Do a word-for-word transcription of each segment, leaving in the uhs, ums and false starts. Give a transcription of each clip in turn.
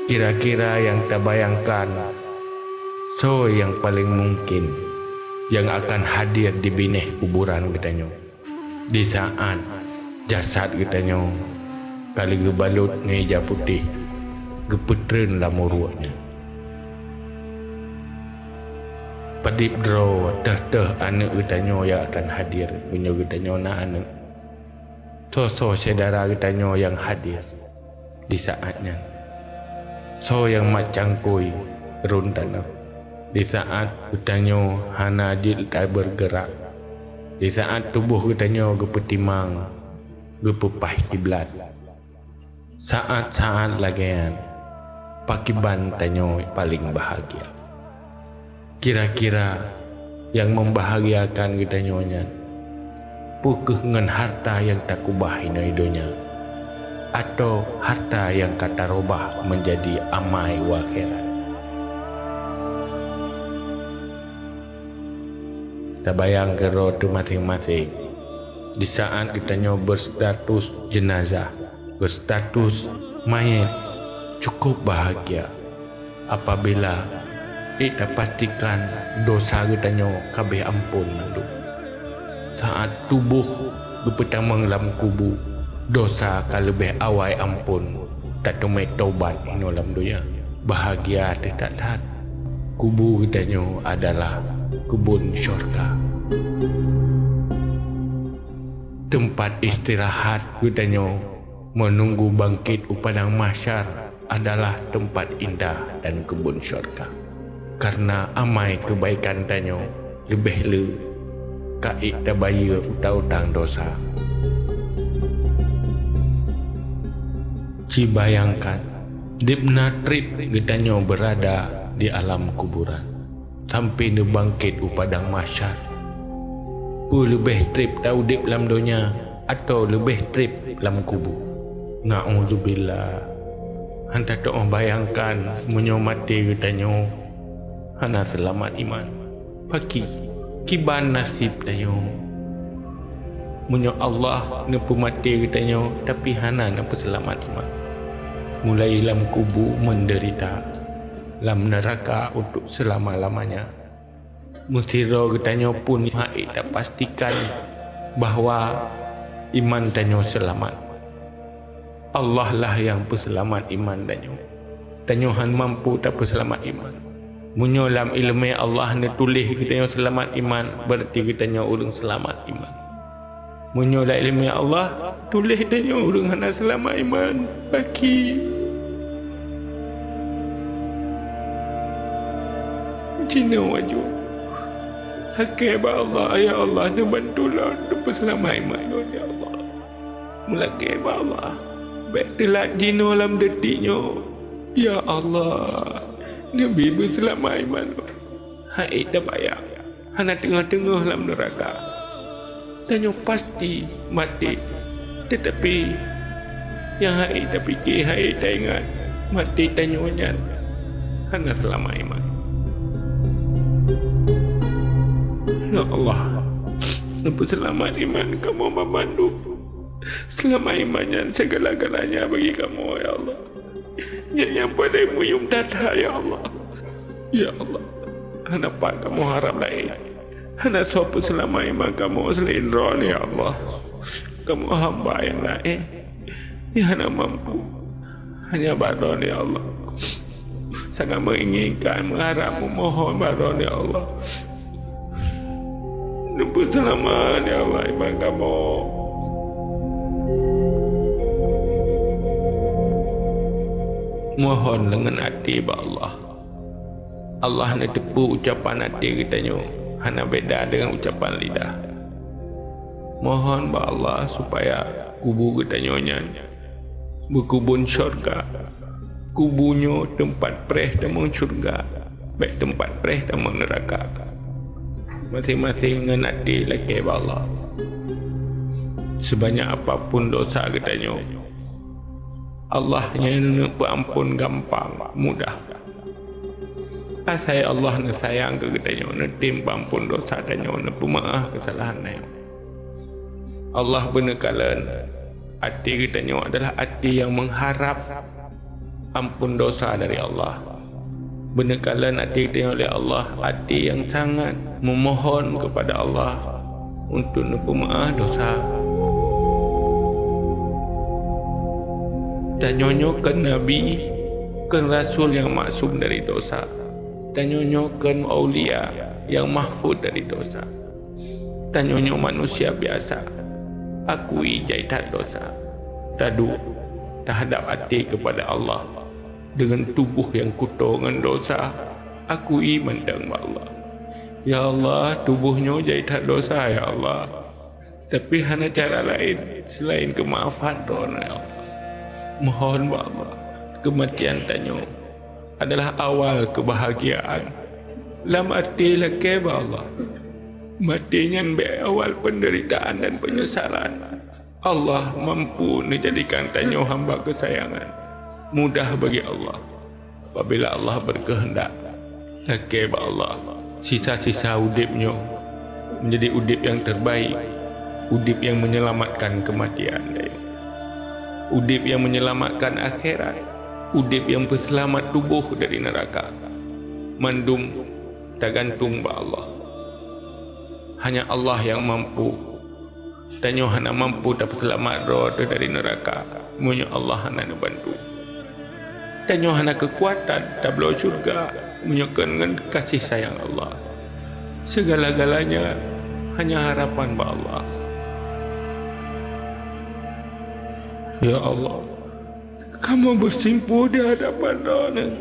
Kira-kira nyang tabayangkan, soe nyang paleng mungken nyang akan hadir di binéh kuburan geutanyoe? Di saát jasad geutanyoe ka lheueh geubalot ngon ija putéh, geupeutreun lam uruek nyan. Padub droe teuh-teuh aneuëk geutanyoe nyang akan hadir, meunyoe geutanyoe na aneuëk. Soe-soe syedara geutanyoe nyang hadir di saát nyan? Soe nyang mat cangkôi rhon tanoh di saát geutanyoe hana jeuet tabeurgeurak, di saát tuboh geutanyoe geupeutimang, geupeupaih kiblat? Saát-saát lagée nyan, pakiban tanyoe paleng bahagia? Kira-kira nyang membahagiakan geutanyoe nyan, peu kheueh ngon harta nyang takubah inoe donya, atau harta nyang ka tarubah meunjadi amai u akhirat? Tabayang keudroe teuh maséng-maséng, di saát geutanyoe berstatus jenazah, berstatus manyét, cukup bahagia apabila ék tapastikan dosa geutanyoe ka abéh amphon mandum. Saát tuboh geupeutamong lam kubu, dosa ka leubeh awai amphon, tateumé tobat inoe lam donya. Bahagia teuh that-that! Kubu geutanyoe adalah keubon syurga. Teumpat istirahat geutanyoe meununggu bangkét u padang mahsyar adalah teumpat indah dan keubon syurga. Kareuna amai keubaikan tanyoe leubeh le ka ék tabayeue utang-utang dosa. Ci bayangkan, dubna treb geutanyoe beurada di alam kuburan, sampoe neubangkét u padang mahsyar. Peu leubeh treb taudeb lam donya atawa leubeh treb lam kubu? Na'udzubillah! Hana tatu'oh bayangkan meunyoe maté geutanyoe hana seulamat iman. Pakri, kiban naseb tanyoe meunyoe Allah neupeumaté geutanyoe tapi hana neupeuseulamat iman? Mulai lam kubu meudeurita, lam neuraka untuk seulama-lamanya. Meusidroe geutanyoe pun hana tapastikan bahwa iman tanyoe seulamat. Allah lah nyang peuseulamat iman tanyoe. Tanyoe hana mampu tapeuseulamat iman. Meunyoe lam iéleumé Allah neutuléh geutanyoe seulamat iman, beurati geutanyoe ureuëng seulamat iman. Meunyoe lam iéleumé Allah tuléh tanyoe ureuëng hana seulamat iman, pakri, jinoe aju lakée bak Allah, "Ya Allah, neubantu lôn neupeuseulamat iman lôn, ya Allah." Meulakée bak Allah, bék teulat jinoe lam detik nyoe, "Ya Allah, neubi beuseulamat iman lôn." Hana tabayang, hana teungoh-teungoh lam neuraka. Tanyoe pasti maté, teutapi nyang hana tapike, hana taingat, maté tanyoe nyan hana seulamat iman. Ya Allah, neupeuseulamat iman kamoe banmandum. Seulamat iman nyan sigala-galanya bagi kamoe, ya Allah. Nyan nyang paleng meuyuem that-that, ya Allah. Ya Allah, hana pat kamoe harab laén. Hana soe peuseulamat iman kamoe seulaén Droeneuh, ya Allah. Kamoe hamba nyang laén nyang hana mampu. Hanya bak Droeneuh, ya Allah. Sangat meuinginkan, meuharab, meumohon bak Droeneuh, ya Allah. Neupeuseulamat, ya Allah, iman kamoe. Mohon leungon até bak Allah. Allah neuteupeue ucapan até geutanyoe, hana beda deungon ucapan lidah. Mohon bak Allah supaya kubu geutanyoe nyan beukeubon syurga. Kubu nyoe teumpat preh tamong syurga, bék teumpat preh tamong neuraka. Maséng-maséng ngon até lakée bak Allah. Sibanyak apapun dosa geutanyoe, Allah nyan neupeuamphon gampang, mudah. Asai Allah neusayang keu geutanyoe, neutem peuamphon dosa tanyoe, neupeumeu'ah keusalahan tanyoe. Allah beuneukalon até geutanyoe adalah até nyang meuharab amphon dosa dari Allah. Beuneukalon até tanyoe lé Allah, até nyang sangat meumohon keupada Allah untuk neupeumeu'ah dosa. Tanyoe nyoe kon nabi, kon rasul nyang maksum dari dosa. Tanyoe nyoe kon aulia nyang mahfuz dari dosa. Tanyoe nyoe manusia biasa, akui jai that dosa. Taduek, tahadab até keupada Allah deungon tuboh nyang kuto ngon dosa, akui mantong bak Allah. Ya Allah, tuboh nyoe jai that dosa, ya Allah. Tapi hana cara laén seulaén keumaafan Droeneuh, ya Allah. Mohon bak Allah, keumatian tanyoe adalah awal keubahgiaan. Lam até lakée bak Allah, maté nyan bék awal peundeuritaan dan peunyesalan. Allah mampu neujadikan tanyoe hamba keusayangan mudah bagi Allah. Apabila Allah beukeuheundak, lakée bak Allah, sisa-sisa udeb nyoe meunjadi udeb nyang teubaik, udeb nyang meunyeulamatkan keumatian tanyoe, udeb nyang meunyeulamatkan akhirat, udeb nyang peuseulamat tuboh dari neuraka. Mandum tagantung bak Allah. Hanya Allah nyang mampu. Tanyoe hana mampu tapeuseulamat droe teuh dari neuraka meunyoe Allah hana neubantu. Tanyoe hana keukuatan tabloe syeuruga meunyoe kon ngon kasih sayang Allah. Sigala-galanya hanya harapan bak Allah. Ya Allah, kamoe beusimpuh di hadapan Droeneuh.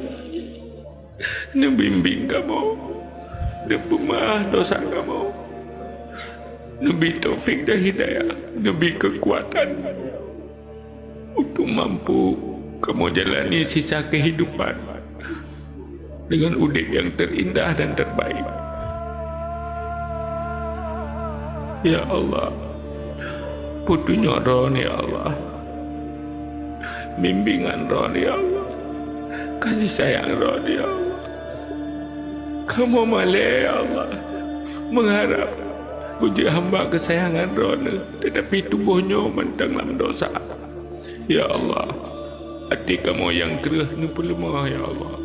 Neubimbéng kamoe, neupeumeu'ah dosa kamoe, neubi taufik dan hidayah, neubi keukuatan untuk mampu kamoe jalani sisa keuhidupan deungon udeb nyang teurindah dan teubaik. Ya Allah, peutunyok Droeneuh, ya Allah. Bimbéngan Droeneuh, ya Allah. Kasih sayang Droeneuh, ya Allah. Kamoe malée, ya Allah, meuharab beujeuet hamba keusayangan Droeneuh, teutapi tuboh nyoe mantong lam dosa. Ya Allah, até kamoe nyang kreueh neupeuleumah, ya Allah.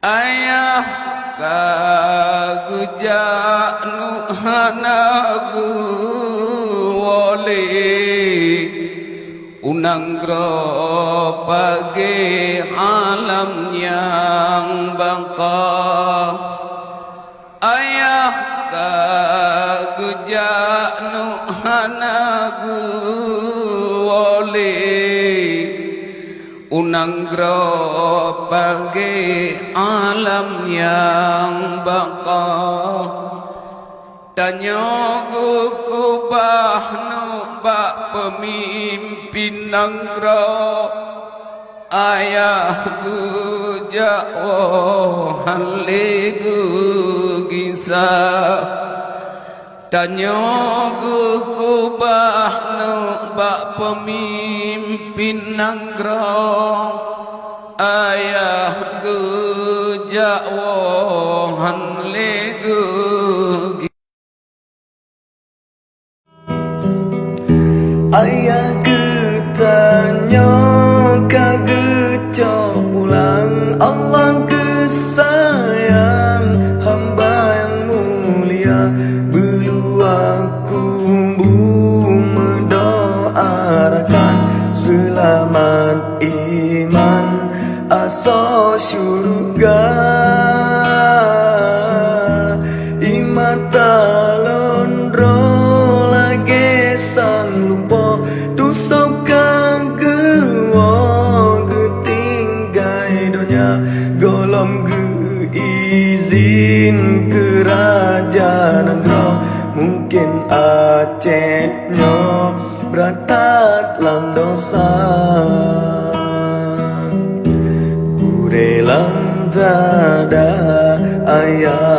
Ayah ka geujak, nu hana geuwoe lé, u nanggroe pagée alam nyang baka. Ayah ka geujak, nu hana geuwoe lé, u nanggroe pagée alam nyang baka. Tanyoe geukeubah, nu bak peumimpén nanggroe. Ayah geujak woe hán lé geugisa. Tanyoe geukeubah, nu bak peumimpén nanggroe. Ayah geujak woe hán lé geugisa. Ayah geutanyoe ka geucok pulang, Allah geusayang hamba nyang mulia. Beuluwa kubu meudoa rakan, seulamat iman asoe syeuruga. Ié mata lôn droe lagée sang lumpoe, tusob ka geuwoe geutinggai donya. Gohlom geuizin keu raja nanggroe, mungken Aceh nyoe brat that lam dosa. Gurée lam dada ayah